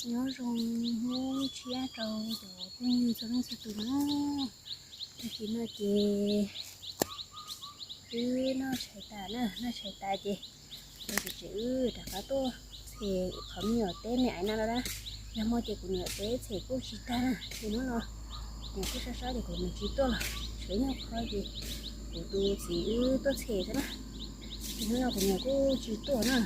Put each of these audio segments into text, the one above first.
Nyob zoo hnub tshiab rau cov phooj ywg txhua leej txhua tus na. Tag kis no ces wb noj tshais tas na, noj tshais tas ces kuv txiv tsev wb rov qab tuaj txhem qhov me nyuam teb me aiv no lawm na. Yog hmo ces kuv niam teb txhem kuj tsis tag na, ces hnub no kuv kuj sab sab ces kuv niam tsis tuaj los tshuav nyuag qho ces kuv tus txiv wb tuaj txhem xwb na. Ces hnub no kuv niam kuj tsis tuaj na.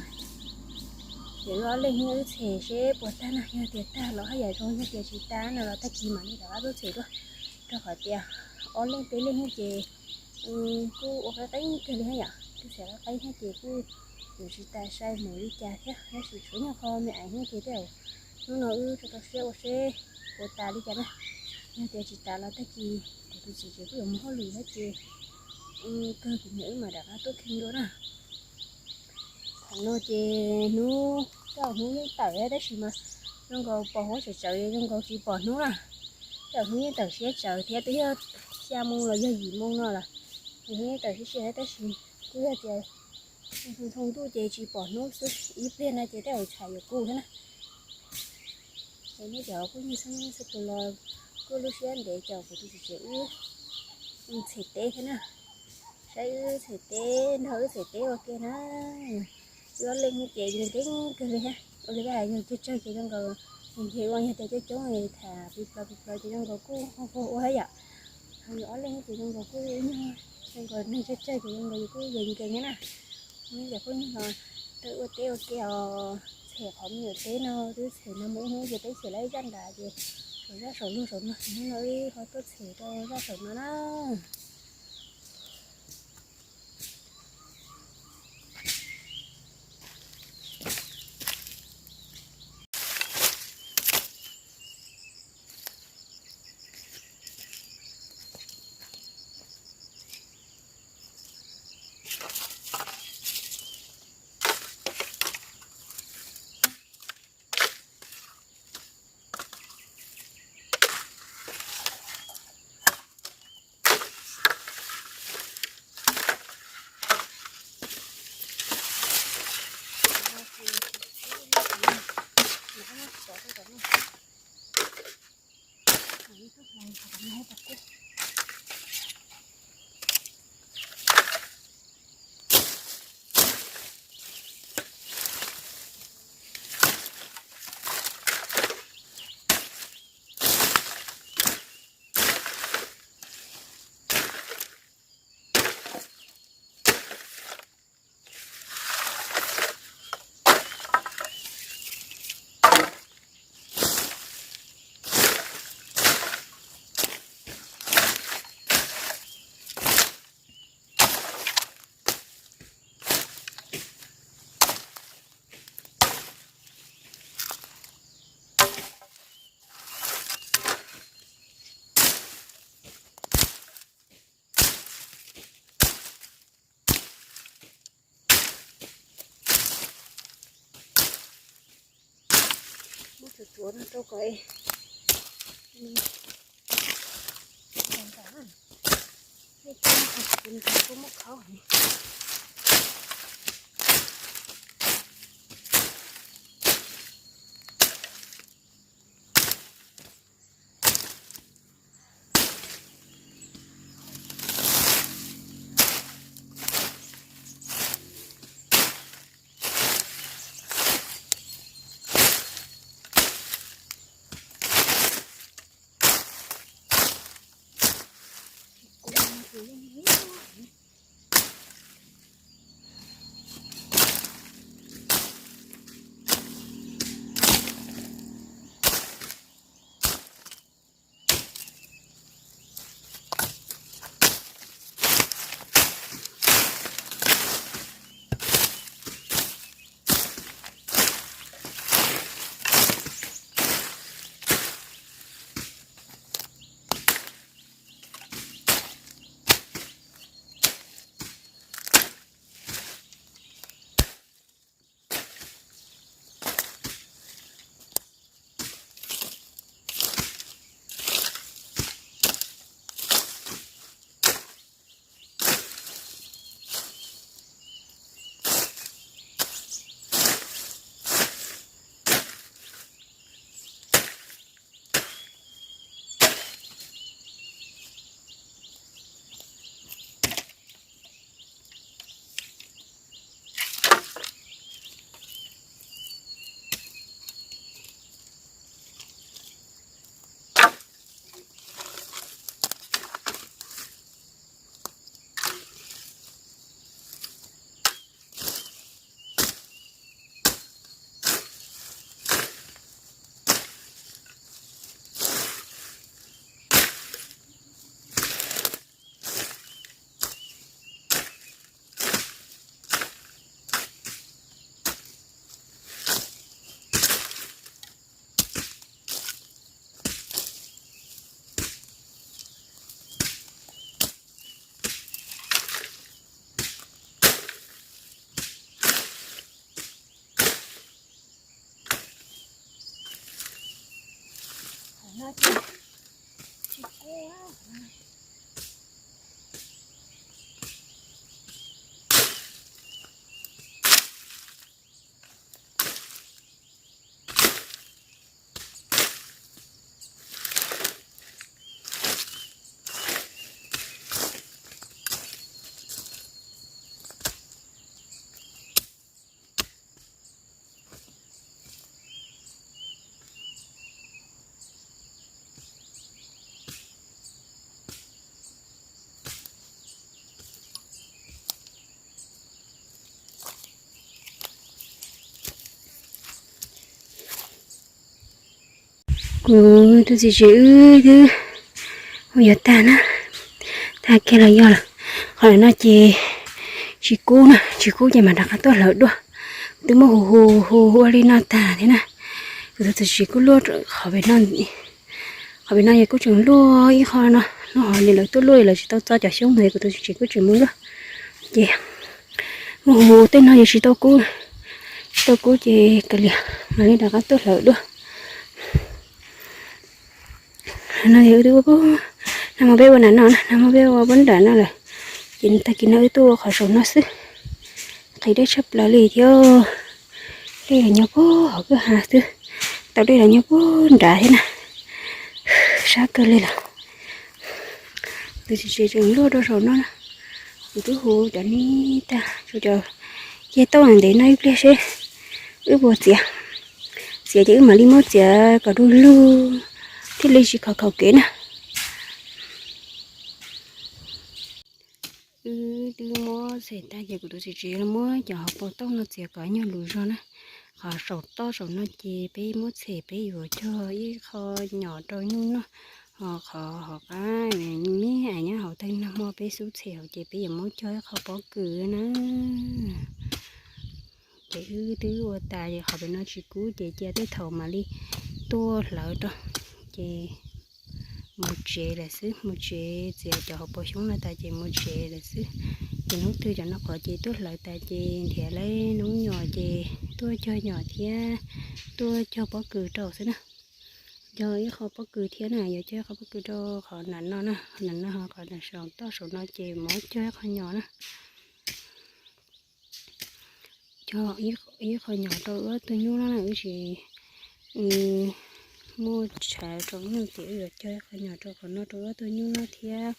Ces wb ob leeg wb txhem seb puas tag na, yog tias tag los haj yam zoo, yog tias tsis tag no los tag kis mam li rov qab tuaj txhem dua. Rau qhov tias ob leeg peb leeg ces kuj ua qeeb qeeb kawg li thiab yom, twb txhem qeeb qeeb thiab ces kuj yuav tsis tas sai mus li cas thiab, tab sis tshuav nyuag qho me aiv thiab ces tej zaum hnub no wb tso tau siab ua seb puas tas li cas na. Yog tias tsis tas los tag kis kuv tus txiv tsev kuj yuav mus hauj lwm thiab ces kawg kuv niam wb mam rov qab tuaj kheej dua na. Thaum no ces hnub, tej zaum hnub yeej tawm thiab tab sis mas zoo nkaus pos huab tseem tsawv zoo nkaus tsis pom hnub na. Tej zaum hnub yeej tawm siab tsawv thiab, twb yog xya moo los yog yim moo no lawm, ces hnub yeej tawm siab siab thiab tab sis kuj yog tias ntxhoo ntuj ces tsis pom hnub xwb, ib pliag no ces tej zaum tshav yuav kub thiab na. Ces nej cov phooj ywg txhua leej txhua tus los kuj lub siab ntev caum kuv tus txiv tsev wb txhem teb thiab na. Saib wb txhem teb, nrog wb txhem teb ua ke na. Wb ob leeg ces nkees nkees kawg li thiab, ua li yog tsawg tsawg ces zoo nkaus nkees, ua yog tias coob coob tham plig plaws plig plaws ces zoo nkaus kuj hu hu ua thiab yom. Ho yus ob leeg ces zoo nkaus kuj nyuag, zoo nkaus neeg tsawg tsawg ces zoo nkaus yus kuj nkees nkees thiab na. Nej cov phooj ywg los twb ua teb ua ke os, txhem qhov me nyuam teb no, twb txhem no mus ib hnub ces peb txhem lawm zaj nrad ces saum zaj saum luag saum no, hnub no wb ho tuaj txhem rau zaj saum no na. Muab tsuav tsuav no rau kom, nej, kuv muab khaub. Kuv tus txiv tsev wb twb ua yuav tag na, tag kiag los yog lawm. Qhov no ces tsis kub na, tsis kub ces mam rov qab tuaj hlawv dua. Twb muab hu hu hu ua li no tag thiab na. Kuv tus txiv tsev kuj luaj qhov pem no, qhov pem no ces kuj tseem luaj ib qho no, luaj hov li lawv tuaj luaj lawv tsis tau txo cov xyoob ntawd kuv tus txiv tsev kuj tseem mus luaj. Ces muab hu hu tej no ces tsis tau kub, tsis tau kub ces kav liam mam li rov qab tuaj hlawv dua. No yog wb twb ua, nag hmo peb ua nram no na, nag hmo peb ua pub nram no lawm. Ces tag kis no wb tuaj ua qhov saum no xwb, qhib deb tshaj plaws li thiab. Dej los nyob puag hauv kwj ha xwb, tau dej los nyob puag nrad thiab na. Sab kawg li lawm. Tus txiv tsev tseem luaj rau saum no na. Kuv twb hu cov ni tag, tshuav cov ceg tauj ntev no ib pliag seb wb puas txiav. Txiav ces wb mam li muab txiav kom du lug thiaj li tsis khov khaum kev na. Wb twb muab txhem tag ces kuv tus txiv tsev muab cov hauv paus tauj no txiav kom nyuag lus zog na. Qhov saum toj saum no ces peb muab txhem peb yuav cog ib qho nyom rau nyuj noj. Ho qhov hauv qab me me nyob hauv tag nag hmo peb xub txhem hauv ces peb yuav muab cog ib qho pob kws na. Ces wb twb ua tas ces qhov pem no tsis kub ces cia tej thaum mam li tuaj hlawv rau. Ces mus tsev lawm xwb, mus tsev txiav cov hauv paus xyoob no tas ces mus tsev lawm xwb. Ces hnub twg cov no qhov ces tuaj hlawv tas ces nrhiav lawv noob nyom ces tuaj cog nyom thiab tuaj cog pob kws rau xwb na. Cog ib qho pob kws thiab na, yuav cog ib qho pob kws rau qhov nram no na, nram no ho qhov nram saum toj saum no ces muab cog ib qho nyom na. Cog ib qho nyom rau wb ob tug nyuj noj na, wb tsis muaj tshav rau nyuj ces wb yuav cog ib qho nyom rau qhov no rau wb ob tug nyuj noj thiab.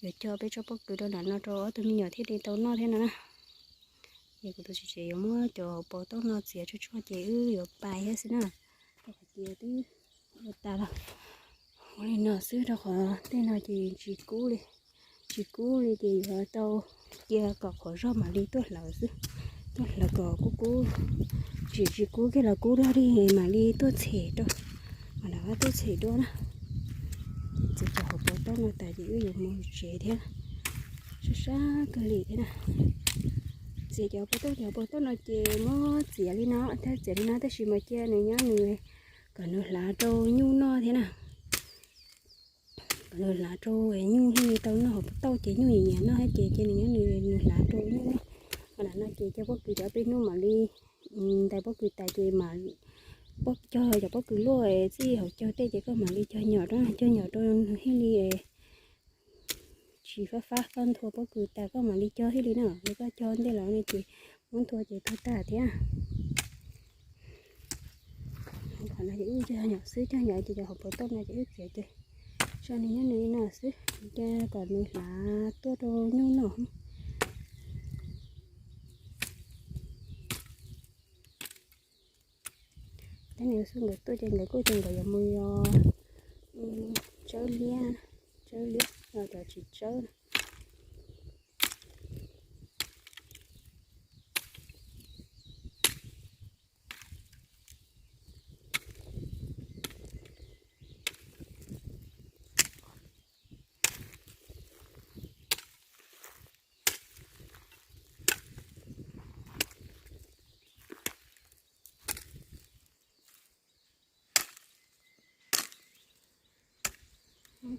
Yuav cog peb tsob pob kws rau nram no rau ob tug me nyuam thiaj li tau noj thiab no na. Ces kuv tus txiv tsev yuav muab cov hauv paus tauj no txiav tsuag tsuag ces wb yuav pais thiab xwb na. Rau qhov tias twb ua tas los ua li no xwb, rau qhov tej no ces tsis kub li, tsis kub li ces yuav tau cia kom qhuav zog mam li tuaj hlawv xwb. Tuaj hlawv kom kub kub, tsis tsis kub kiag los kub dog dig mam li tuaj txhem rau, mam li tuaj txhem dua na. Txiav cov hauv paus tauj no tas ces wb yuav mus tsev thiab. Sab sab kawg li thiab na. Txiav cov hauv paus tauj, cov hauv paus tauj no ces muab txiav li no, thiab txiav li no tab sis mas cia nws nyob nws kom nws hlav rau nyuj noj thiab na. Kom nws hlav rau nyuj thiaj li tau noj, hauv paus tauj ces nyuj nyiam nyiam noj thiab ces cia nws nyob nws hlav rau nyuj noj. Qhov nram no ces cog pob kws rau peb hnub mam li, ntais pob kws tas ces mam cog cov pob kws luaj txij hauv caug tej ces koj mam li cog nyom rau, cog nyom rau nws thiaj li tsis fab fab, koj nthua pob kws tas koj mam li cog thiaj li na. Yog koj cog ntej los no ces muab nthua ces tuag tag thiab. Qhov no ces wb cog nyom xwb, cog nyom ces cov hauv paus tauj no ces wb txiav ces tso nws nyob nws li no xwb, cia kom nws hlav tuaj rau nyuj noj. Tab sis xwb nkawd tuaj ces nkawd kuj tias nkawd yuav mus yos tsawb liab, tsawb liab los cov tsis tsawb na.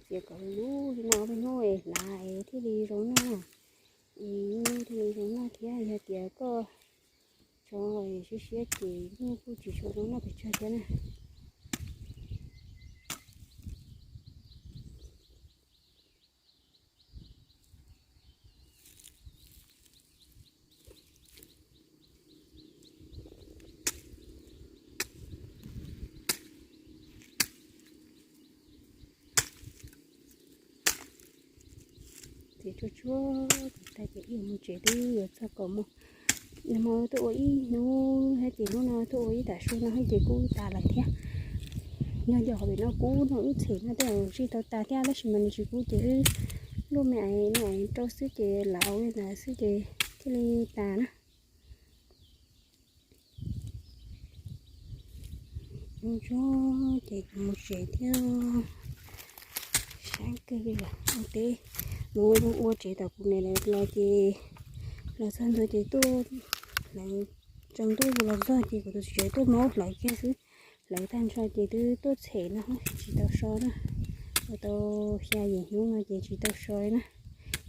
Txiav kom luj li no peb hnub es hlav es thiaj li zoo noj, es nyuj thiaj li zoo noj thiab. Yog tias koj tso siab siab ces nyuj kuj tsis tshua zoo noj pes tsawg thiab na. Tsuag tsuag ces tag ces wb mus tsev twb yuav txog kaum moos. Nag hmo tuaj ua ib hnub thiab ces hnub no tuaj ua ib tag su no ces kuj tas lawm thiab. Nyob yog qhov pem no kub no wb txhem no tej zaum ntsij tau tas thiab tab sis mas nws tsis kub ces wb luaj me ais me ais rau xwb ces lawv ua li ntawd xwb ces thiaj li tas na. Mus tsuag ces mus tsev thiab. Sab kawg li lawm ua teb, mus ua tsev tom kuv niam lawv los ces los txog ntua ces tuaj, lawv tsaus ntuj los txog ces kuv tus txiv tsev tuaj muab hlawv kiag xwb. Hlawv tag nrho ces twb tuaj txhem no tsis tau so na. Ua tau xya yim hnub no ces tsis tau so li na.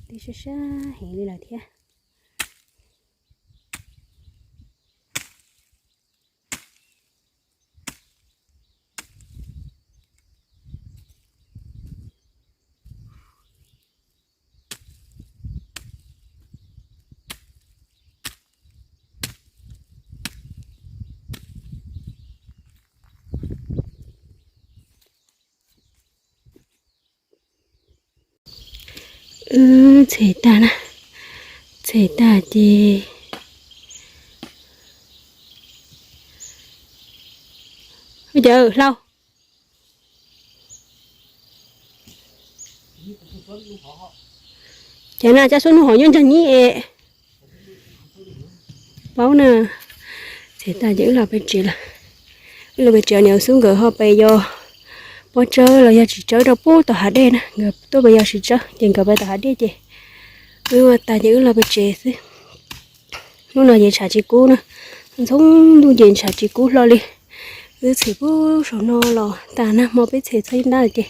Twb sab sab heev li lawm thiab. Wb txhem tag na, txhem tag ces ua cas hlau. Ces na cab suab nub hov nyob ntsag nyib es paub na. Txhem tag ces wb los pem tsev lawm. Wb los pem tsev niam xub nkawd ho pem yos pob tsawb los yog tsis tsawb rau pub tom hav dej na, nkawd tuaj pem yos tsis tsawb ces nkawd pem tom hav dej ces wb ua tag ces wb los pem tsev xwb. Hnub no ces tshav tsis kub na, ntxhoo ntuj ces tshav tsis kub hlo li. Wb txhem pub saum no los tas nag hmo peb txhem txog ib nrab ces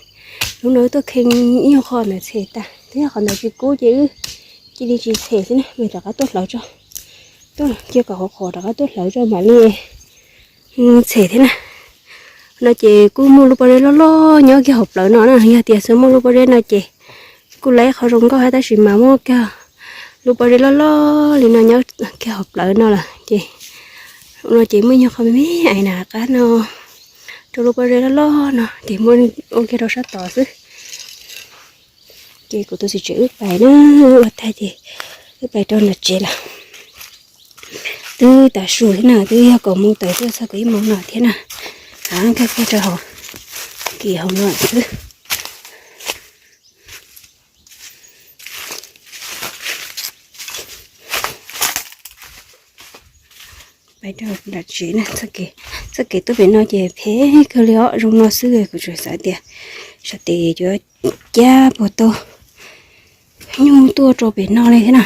hnub no wb tuaj kheej ib nyuag qho ntawd txhem tas, twb yog qhov ntawd tsis kub ces wb cia li tsis txhem xwb ne, rov qab tuaj hlawv tso, tuaj cia kom qhuav qhuav rov qab tuaj hlawv tso mam li txhem thiab na. No ces kuj muaj lub pob zeb loj loj nyob kiag hauv plawv no na, yog tias xwb muaj lub pob zeb no ces kuj laib qhov zoo nkauj thiab tab sis mas muaj kiag lub pob zeb loj loj li no nyob kiag hauv plawv no lawm ces, no ces muaj nyuag qho me me ais na qab no rau lub pob zeb loj loj no ces muaj ua kiag rau sab tod xwb. Ces kuv tus txiv tsev wb pais na, ua tag ces wb pais rau nram tsev lawm. Twb tav su thiab na, twb yog kaum moos tawm tuaj txog kaum ib moos no thiab na. Av kawg kiag rau hauv kis hauv no xwb. Pais rau nram tsev na, txoj kev tuaj pem no ces phem kawg li os, zoo no xwb kuv tsuas xav tias sab tes yuav cab puas tau nyuj tuaj rau pem no li thiab na.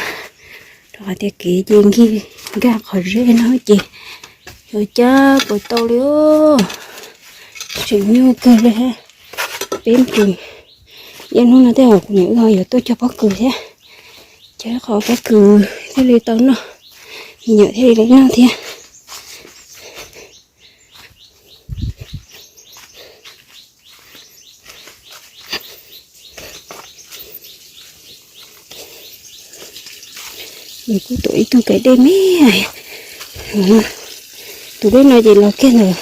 Rau qhov tias kev ces nkig nkag qhov zeb no ces yuav cab puas tau li os. Tseem nyuaj kawg li thiab. Peb tus, ib hnub no tej zaum kuv niam wb ho yuav tuaj cog pob kws thiab, cog qhov pob kws thiaj li tau noj, me nyuam thiaj li lawv noj thiab. Nws kuj tuav ib tug kais dej me. Tus dej no ces los kiag ntawm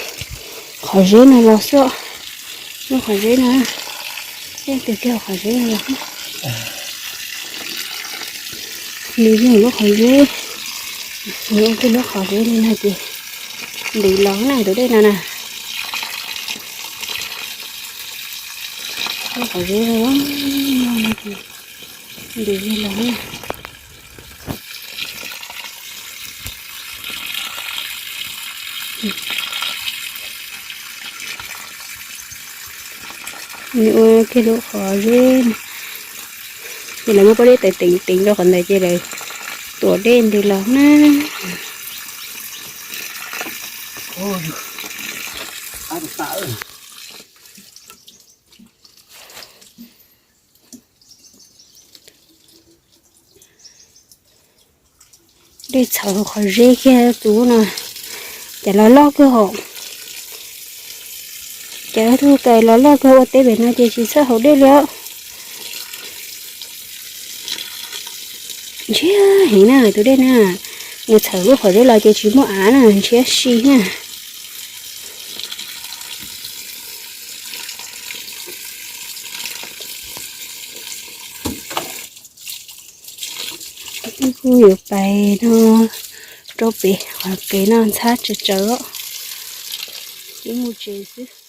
qhov zeb no los xwb. Lub qhov zeb no, dej tuav kiag qhov zeb no los. Nws yog lub qhov zeb, nws ua kiag lub qhov zeb li no ces ntev los na tus dej no na. Lub qhov zeb no, ntev li los na. Nws ua kiag lub qhov zeb, ces lawv muab pob zeb tev teev teev rau qhov ntawd ces lawv tuav dej ntws los na. Dej txhawv qhov zeb kiag tus no, ces los loj kawg hos. Ces tus kais los loj kawg ua teb pem no ces tsis txhawj haus dej li os. Ntshiab heev na tus dej na, nws txhawv lub qhov zeb los ces tsis muaj av na, ntshiab si na. Kuj yuav pais no rau pem qhov kev no ntxhab tsawv tsawv os. Ces mus tsev xwb.